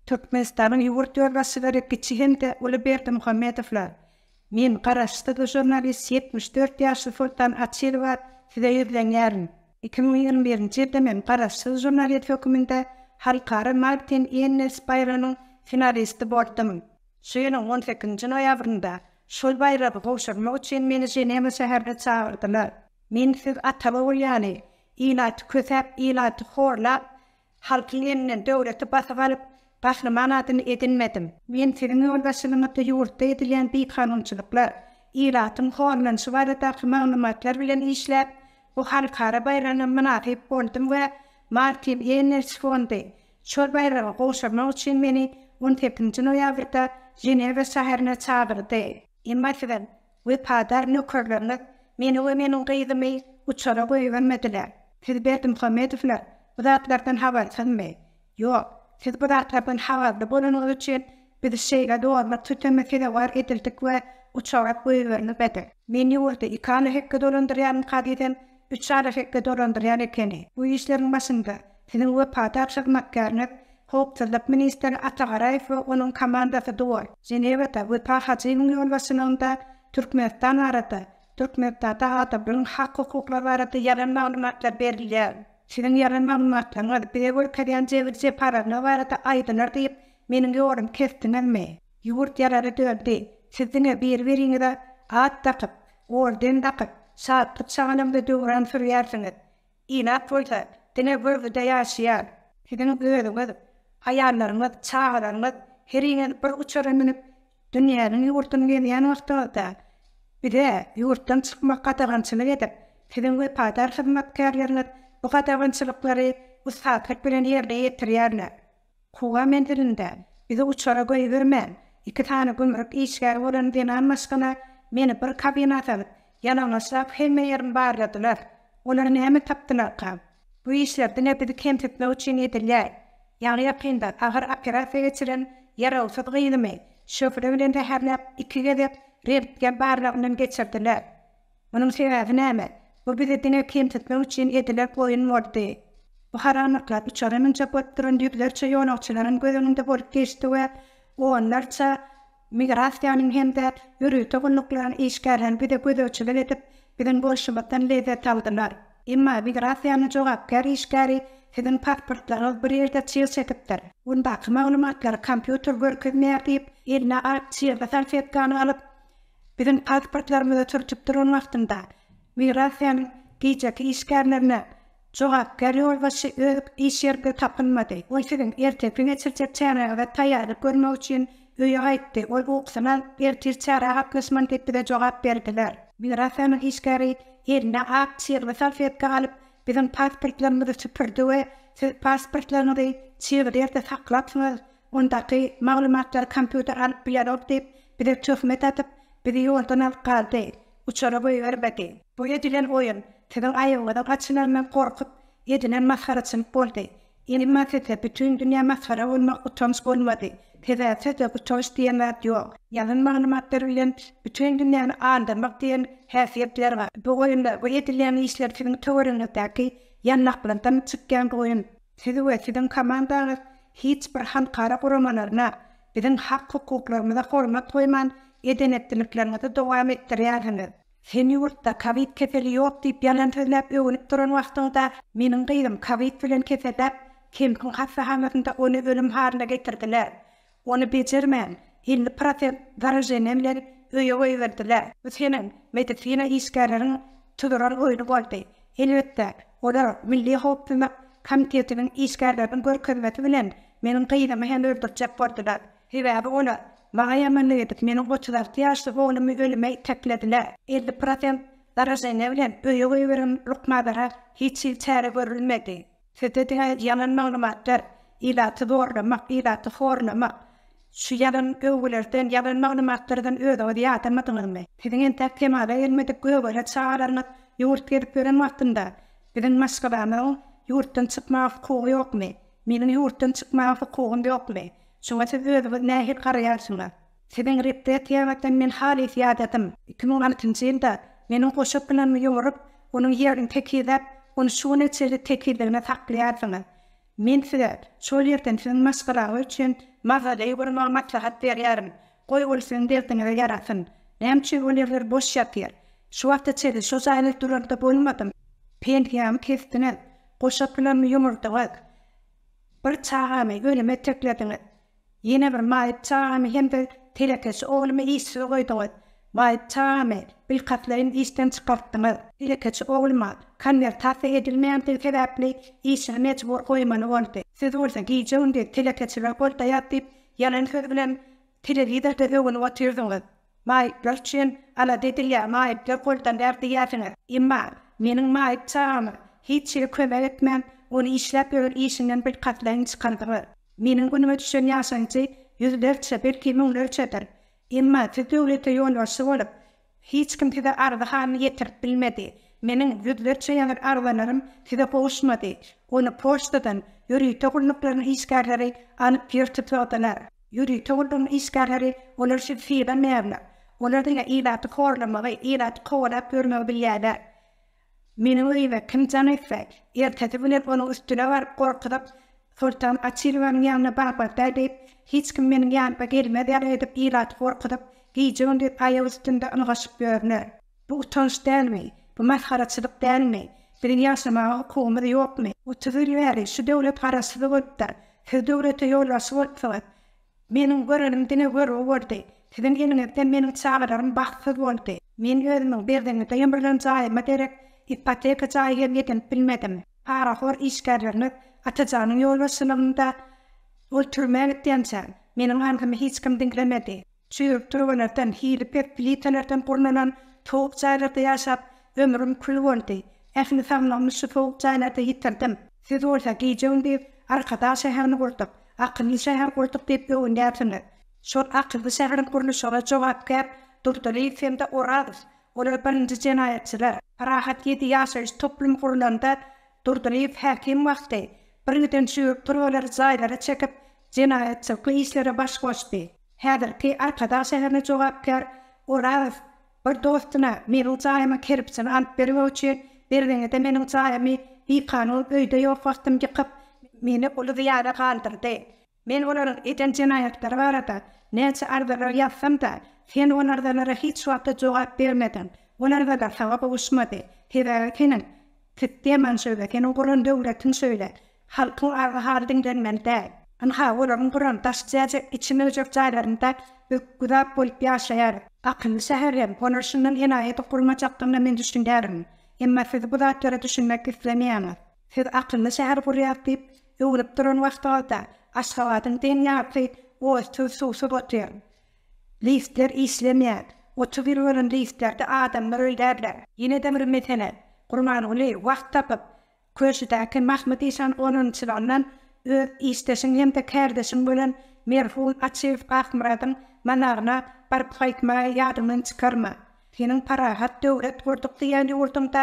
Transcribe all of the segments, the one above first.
Türkmenistanyň ýurt ýolbaşçylary kiçi hem-de uly Berdimuhamedowlar, men, garaşsyz žurnalist 74 ýaşly Soltan Açylowa size ýüzlenýärin. 2021-nji ýylda men garaşsyz žurnalist höküminde Halkara Martin Ennels baýragynyň finalisti boldum. Şu ýylyň on sekizinji noýabrynda şol baýragy gowşurmak üçin meni Ženewa şäherine çagyrdylar. Men siz ata-ogul ýaly, ilaty kösäp, ilaty horlap, halkyň elinden döwleti basyp alyp, gahryman adyny edinmedim. Men siziň ýolbaşçylygyňyzda ýurtda edilýän bikanunçylyklar, ilatyň horlanyşy baradaky maglumatlar bilen işläp, bu halkara baýragyna mynasyp boldum we Martin Ennels fondy şol baýragy gowşurmak üçin meni on sekizinji noýabrda Ženewa şäherine çagyrdy. Emma siziň wepadar nökerleriňiz meni we meniň gyzymy uçara goýbermediler. Siz Berdimuhamedowlar bu zatlardan habarsyzmy? Ýok, siz bu zatlardan habarly bolanyňyz üçin biz şeýle zorluk süteme sezewar edildik we uçara goýberilmedik. Men ýurdy iki ala hekge dolandyrýarmyka diýsem, üç ala hekge dolandyrýan ekeni. Bu işleriň başynda siziň wepadar hyzmatkäriňiz, howpsuzlyk ministri Ata Garaýew we onuň komandasy dur. Ženewada Wepa Hajyýewiň ýolbaşçylygynda Türkmenistan barada, Türkmenistanda adamlaryň hak-hukuklary barada ýalan maglumatlar berilýär. Siziň ýalan maglumatlaryňyz bize görkezýän jebir-jepalaryňyz barada aýdylar diýip, meniň ýolumy kesdiňizmi? Ýurt ýarara döndi. Siz diňe biri-biriňize at dakyp, orden dakyp, şatlyk-şagalaňda döwran sürýärsiňiz. Ilat bolsa diňe görgüde ýaşaýar. Siziň özüňiz, aýallaryňyz, çagalaryňyz heriňiz bir uçara münüp, dünýäniň ýurduny gezýän wagtyňyzda, bize ýurtdan çykmak gadagançylyk edip, siziň wepadar hyzmatkärleriňiz bu gadagançylyklary ussatlyk bilen ýerine ýetirýärler. Kuba menzilinde bizi uçara goýbermän, iki sany gümrük işgäri bolan zenan maşgala meni bir kabina salyp, ýalaňaçlap hemme ýerimi barladylar. Olar näme tapdylarka? Bu işler diňe bizi kemsitmek üçin edilýär. Ýaňy-ýakynda agyr operasiýa geçiren ýarawsyz gyzymy şöhle bilen zäherläp iki gezek rentgen barlagyndan geçirdiler. Munuň sebäbi näme? Bu bizi diňe kemsitmek üçin edilen oýun boldy. Bu haramlyklar uçara münjek bolup duran ýüzlerçe ýolagçylaryň göz öňünde bolup geçdi we onlarça migrasiýanyň hem-de ýörite gulluklaryň işgärleri bize gözegçilik edip, biziň bolşumyzdan lezzet aldylar. Emma migrasiýanyň jogapkär işgäri siziň pasportlaryňyz bir ýerde çyg çekipdir. Ondaky maglumatlary kompýuter görkezmeýär diýip, eline ak çygly salfetkany alyp, Biziň pasportlarymyza sürtüp duran wagtynda, migrasiýanyň gijeki işgärlerine jogapkär ýolbaşçy öz iş ýerinde tapylmady. Ol siziň ertirki geçirjek çäräňize taýýarlyk görmek üçin öýe gaýtdy. Ol ukusyny alyp, ertir çärä gatnaşmaly diýip bize jogap berdiler. Migrasiýanyň işgäri eline ak çygly salfetka alyp, biziň pasportlarymyzy süpürdi we siz pasportlaryňyzy çygly ýerde saklapsyňyz, Ondaky maglumatlary kompýuter alyp bilenok diýip, bize töhmet atyp, bizi ýoldan alyp galdy. Uçara goýbermedi. Bu edilen oýun siziň aýybyňyzyň açylaryndan gorkup edilen masgaraçylyk boldy. Emma sizde bütin dünýä masgara bolmak utanç bolmady. Sebäbi sizde utanç diýen zat ýok. Ýalan maglumatlar bilen bütin dünýäni aldyrmak diýen häsiýetler bar. Bu oýunlar, bu edilýän işler siziň töweregiňizdäki ýallaklardan çykýan oýun. Siz we siziň komandaňyz hiç bir halkara guramalaryna, biziň hak-hukuklarymyza hormat goýman eden-etdilikleriňizi dowam etdirýärsiňiz. Sen ýurtda kowid keseli ýok diýip ýalan sözläp öwünip duran wagtyňda meniň gyzym kowid bilen keselläp Kempiň hassahanasynda ony ölüm halyna getirdiler. Ony bejermän, 50 prosent zaraženiýe bilen öýe goýberdiler. Bu seniň medisina işgärleriň tuzuran oýny boldy. Elbetde, olar Milli howpsuzlyk komitetiniň işgärleriniň görkezmesi bilen meniň gyzymy hem öldürjek boldular. Sebäbi olar maňa ýamanlyk edip, meniň 36 ýaşly oglumy ölüme iteklediler. 50 prosent zaraženiýe bilen öýe goýberen lukmanlara hiç hili çäre görülmedi. Sizde diňe ýalan maglumatlar, ilaty zorlamak, ilaty horlamak. Şu ýalan öwgülerden, ýalan maglumatlardan özüňiz ýadamadyňyzmy? Siziň entäk kemala gelmedik gögele çagalaryňyz ýurt gezip ýören wagtynda, biziň maşgalamyzyň ýurtdan çykmaga hukugy ýokmy? Meniň ýurtdan çykmaga hukugym ýokmy? Şuňa siz özüňiz nähili garaýarsyňyz? Siziň repressiýaňyzdan men halys ýadadym. 2006-njy ýylda meniň goşa planymy ýumrup, onuň ýerini tekizläp, ony şu güne çenli tekizligine saklaýarsyňyz. Men size şol ýerden siziň maşgalaňyz üçin mawzoleý gurmagy maslahat berýärin. Goý ol siziň derdiňize ýarasyn. Näme üçin ol ýerler boş ýatyr? Şu wagta çenli şo jaýlar duranda bolmadym. Pensiýamy kesdiňiz, goşa pulamy ýumurdyňyz. Bir çagamy ölüme eteklediňiz. Ýene bir maýyp çagamy hem-de telekeçi oglumy işsiz goýduňyz. Maýyp çagamy bilkastlaýyn işden çykartdyňyz. Telekeçi ogluma konwertasiýa edilmeýändigi sebäpli işini mejbur goýmaly boldy. Siz bolsa gije-gündiz telekeçileri goldaýas diýip ýalan söz bilen telewizorda öwünip otyrdyňyz. Maýyplar üçin alada edilýär, maýyplar goldanýar diýýärsiňiz. Emma meniň maýyp çagama hiç hili kömek etmän, ony işläp ýören işinden bilkastlaýyn çykardyňyz. Meniň günüme düşen ýaşaýjy ýüzlerçe, belki müňlerçedir. Emma siz döwlete ýolbaşçy bolup, hiç kim size arzy-halyny ýetirip bilmedi. Meniň ýüzlerçe ýazan arzalarym size gowuşmady. Ony poçtadan ýörite gulluklaryň işgärleri alyp ýyrtyp sogdular. Ýörite gullugyň işgärleri olar sizi sylamaýarlar. Olar diňe ilaty horlamagy, ilaty kowalap ýörmegi bilýärler. Meniň öýüme kim jaň etse, ertesi bilen onuň üstüne baryp gorkuzyp, Soltan Açylowanyň ýanyna barmaly däl diýip, hiç kim meniň ýanyma gelmez ýaly edip ilaty gorkuzyp, gije-gündiz aýak üstünde ylgaşyp ýörler. Bu utanç dälmi? Bu masgaraçylyk dälmi? Biziň ýaşamaga hukugymyz ýokmy? 30 ýyl bäri şu döwlet garaşsyz bolupdyr. Siz döwlete ýolbaşçy bolupsyňyz. Meniň görenim diňe görgi boldy. Siziň eliňizden meniň çagalarym bagtsyz boldy. Men özümiň Berzeňňide ýumrulan jaýyma derek ipoteka jaýy hem edinip bilmedim. Parahor işgärleriňiz Atajanyň ýolbaşçylygynda ol türmä gitýänçä, meniň arzymy hiç kim diňlemedi. Çüýrük turbalardan, hili pes plitalardan gurnalan sowuk jaýlarda ýaşap, ömrüm kül boldy. Ähli saglygymy şu sowuk jaýlarda ýitirdim. Siz bolsa gije-gündiz Arkadag şäherini gurduk, akylly şäher gurduk diýip öwünýärsiňiz. Şol akylly şäheriň gurluşygyna jogapkär Durdylyýew hem-de Orazow, olar birinji jenaýatçylar. Parahat ýedi ýaşaýyş toplumy gurlanda Durdylyýew häkim wagty birgiden çüýrük turbalary jaýlara çekip, jenaýatçylykly işlere baş goşdy. Häzirki Arkadag şäherine jogapkär Orazow Bir dostuna meniň jaýyma kerpiçini alyp bermek üçin Berzeňňide meniň jaýymy bikanun öýde ýok wagtym ýykyp, meni uly zyýana galdyrdy. Men olaryň eden jenaýatlary barada näçe arzalar ýazsam-da, sen ol arzalara hiç wagtda jogap bermediň. Ol arzalar saňa gowuşmady. Sebäbi seniň sistemaň şeýle, seniň guran döwletiň şeýle. Halkyň agy-haly diňlenmeli däl. Ynha, olaryň guran daşy jäjek, içi möjek jaýlarynda biz güzap bolup ýaşaýarys. Akylly şäher hem olar şundan enaýy edip gurmajakdygyna men düşünýärin. Emma siz bu zatlara düşünmek islemeýäňiz. Siz akylly şäher gurýas diýip, öwünip duran wagtyňyzda Aşgabadyň deň ýarysy otsuz, suwsuz otyr. Liftler işlemeýär. 30 ýyl bolan liftlerde adamlar ölýärler. Ýene-de bir mesele, Gurbanguly, wagt tapyp, Köşüdäki Mahmyt işan gonamçylygyndan öz işdeşiň hem-de kärdeşiň bolan merhum Açyýew Akmyradyň mazaryna baryp gaýtmagy ýadyňdan çykarma. Seniň parahat döwlet gurduk diýýän ýurduňda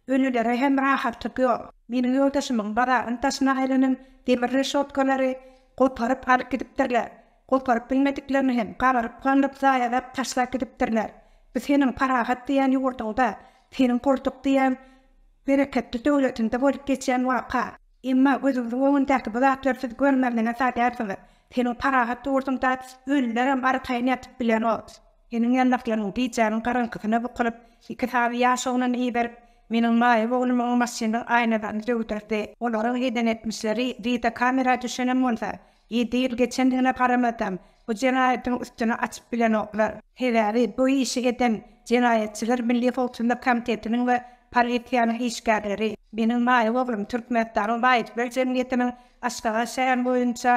ölülere hem rahatlyk ýok. Meniň ýoldaşymyň mazarynyň daşyna aýlanan demir reşotkalary goparyp alyp gidipdirler. Goparyp bilmediklerini hem gabaryp-gaňryp zaýalap taşlap gidipdirler. Bu seniň parahat diýýän ýurduňda, seniň gurduk diýýän Bereketli döwletinde bolup geçýän waka. Emma gözüňiziň öňündäki bu zatlary siz görmezlige salýarsyňyz. Seniň parahat ýurduňda ölülerem arkaýyn ýatyp bilenok. Seniň ýallaklaryň gijäniň garaňkysyna bukulyp, iki sany ýaş oglany iberip, meniň maýyp oglumyň maşynynyň aýnalaryny döwdürdi. Olaryň eden etmişleri wideokamera düşenem bolsa, Ýedi ýyl geçendigine garamazdan, bu jenaýatyň üstüni açyp bilenoklar. Sebäbi bu işi eden jenaýatçylar Milli howpsuzlyk komitetiniň we polisiýanyň işgärleri. Meniň maýyp oglum Türkmenistanyň Maýyplar jemgyýetiniň Aşgabat şäheri boýunça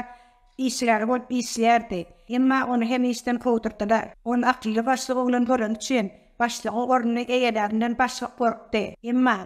işgäri bolup işleýärdi. Emma ony hem işden kowdurdylar. Ol akylly-başly oglan bolany üçin, başlygyň ornuny eýelärinden başlyk gorkdy. Emma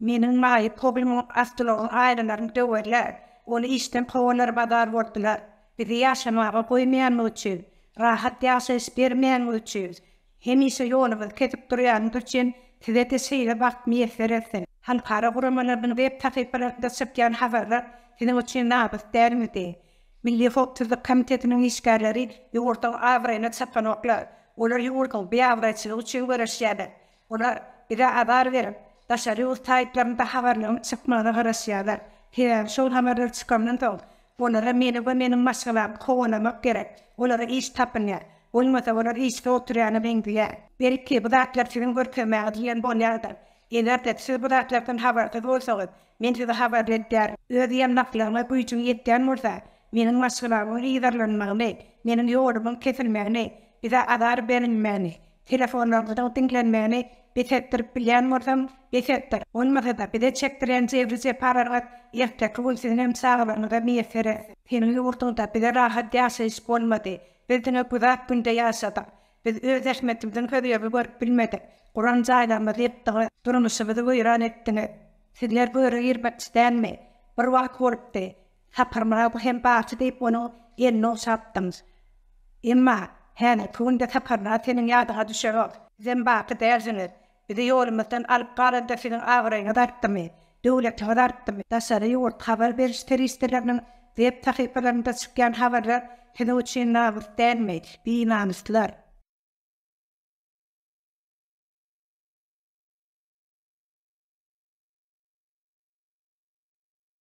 Meniň maýyp oglumyň awtoulagyň aýnalaryny döwerler, ony işden kowalar bazar boldular. Bizi ýaşamaga goýmaýanlygy üçin, rahat ýaşaýyş bermeýänligi üçin, hemişe ýolumyzy kesip durýanlygy üçin size-de şeýle bagt miýesser etsin. Halkara guramalarynyň web sahypalarynda çykýan habarlar siziň üçin namys dälmidi? Milli howpsuzlyk komitetiniň işgärleri ýurduň abraýyna çapanoklar. Olar ýurduň biabraýçylygy üçin göreşýärler. Olar bize azar berip, daşary ýurt saýtlarynda habarlaryň çykmagyna garaşýarlar. Sebäbi şol habarlar çykandan soň, Olara meni we meniň maşgalamy kowalamak gerek. Olara iş tapynýar. Bolmasa olar işsiz oturýana meňzeýär. Belki, bu zatlar siziň görkezmäňiz bilen bolýardyr. Eger-de, siz bu zatlardan habarsyz bolsaňyz, men sizi habarly edýärin. Öz ýalňaklygyňa güýjüň ýetýän bolsa, meniň maşgalamyň yzarlanmagyny, meniň ýolumyň kesilmegini, bize azar berilmegini, telefonlarymyzyň diňlenmegini bes etdirip bilýän bolsaň, bes etdir. Bolmasa-da, bize çekdirýän jebri-jepalaryňyz erteki gün siziňem çagalaryňyza miýesser etsin. Seniň ýurduňda bize rahat ýaşaýyş bolmady. Biz diňe güzap günde ýaşadyk. Biz öz zähmetimiziň hözirini görüp bilmedik. Guran jaýlarymyzy ýykdyňyz, durmuşymyzy weýran etdiňiz. Sizler göre girmekçi dälmi? Bir wagt bolupdy. Saparmyrat hem barçy diýip onuň elini ogşapdyň. Emma häzirki günde Saparmyrat seniň ýadyňa düşenok. Sizem baky dälsiňiz. Bizi ýolumyzdan alyp galanda siziň abraýyňyz artdymy? Döwletiňiz artdymy? Daşary ýurt habar beriş serişdeleriniň web sahypalarynda çykýan habarlar siziň üçin namys dälmi? Binamyslar!